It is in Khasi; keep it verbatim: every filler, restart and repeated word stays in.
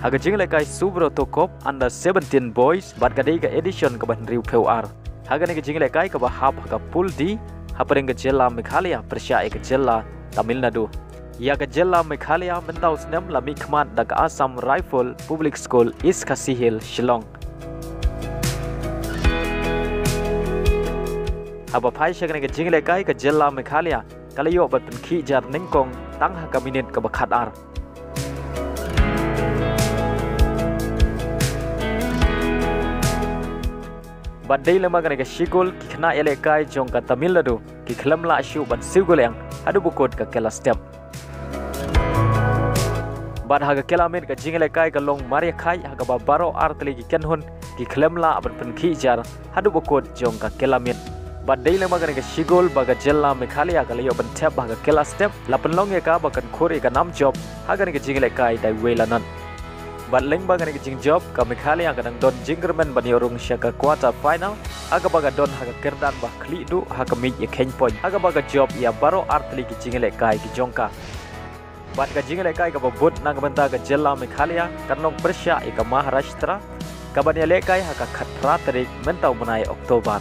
Ha ka jingïalehkai Subroto Cup Under seventeen Boys bad ka dei ka edition kaba hynriewphew ar. Ha kane ka jingïalehkai kaba hap ha ka Pool D hapdeng ka jylla Meghalaya pyrshah ïa ka jylla Tamil Nadu. Ïa ka jylla Meghalaya mynta u snem la mihkhmat da ka Assam Rifle Public School, East Khasi Hills, Shillong. Haba phai sha kane ka jingïalehkai, ka jylla Meghalaya ka la ïoh ban pynkhih jar nyngkong tang ha ka minit kaba khatar. Bad dei lem bad kane ka shi gol, ki khynnah ïalehkai jong ka Tamil Nadu ki khlem lah shuh ban siew gol ïa haduh ba kut ka kylla step. Bad ha ka kylla miet ka jingïalehkai ka long marïakhai ha kaba baroh artylli ki kynhun ki khlem lah ban pynkhih jar haduh ba kut jong ka kylla miet. Bad dei lem bad kane ka shi gol ba ka jylla Meghalaya ka la ïoh ban thep ha ka kylla step, la pynlong ïa ka ba kan khur ïa ka nam jop ha kane ka jingïalehkai da iwei la nod. Bad lem bad kane ka jingjop, ka Meghalaya ka dang don jingkyrmen ban ïoh rung sha ka quarter final ha kaba ka don ha ka kyrdan ba khlieh duh ha ka miej ïa kheiñ point ha kaba ka jop ïa baroh artylli ki jingïalehkai ki jong ka. Bad ka jingïalehkai kaba bud na ka bynta ka jylla Meghalaya kan long pyrshah ïa ka Maharashtra, kaban ïalehkai ha ka khatphra tarik mynta u bnai October.